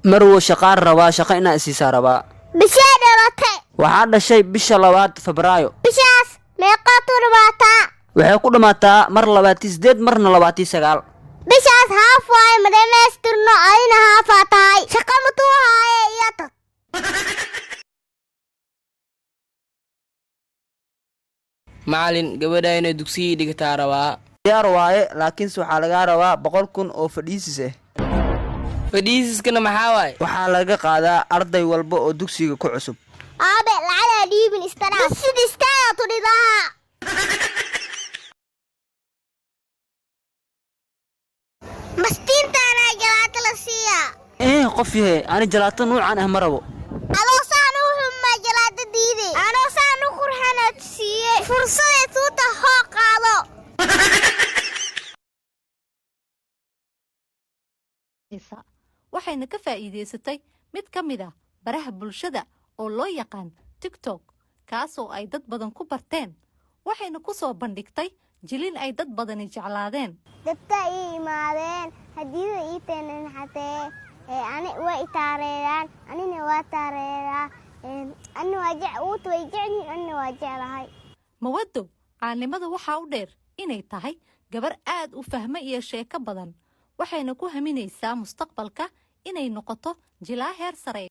Marwo, shaqaan rabaa, shaqo inaa isiisaa rabaa. Bishee dhalatay? Waxaa dhashay bisha 2 Febraayo. Bishaas meeqaad u dhamaataa? Waxay ku dhammaataa mar 28, marna 29. Bishaas half waaye, ma dhamaystirno, adina half aa tahay. Shaqa matuu haaye iyo tag. Macalin, gabadha inay dugsigii dhigataa rabaa. Diyaar waaye, laakiinse waxaa lagaa rabaa 100,000 oo fadhiisis ah. Fadhiisiskana maxaa waaye? Waxaa laga qaadaa arday walba oo dugsiga ku cusub. Aabe, lacagaa dhiibin, istaraaf dugsida istaaga tudhidaha. Mastiintaanaa jalaato la siiyaa. Qof yahe, ani jalaato nuucan ah ma rabo. Adoo saan u xumaa jalaato diiday, anoo saan u qurxanaad siiye, fursaday tuuta hoo qaado. Waxayna ka faa'iidaysatay mid ka mid ah baraha bulshada oo loo yaqaan TikTok, kaasoo ay dad badan ku barteen, waxayna ku soo bandhigtay jilin ay dad badani jeclaadeen. Dadka ii imaadeen hadiyada ii keeneen, xatee ani way i taareeraan, anina waa taareeraa, anina waa uut way jecelyihin, anina waa jeclahay. Mawadow caannimada waxaa u dheer inay tahay gabar aad u fahmo iyo sheeko badan, waxayna ku haminaysaa mustaqbalka inay noqoto jilaa heer sare.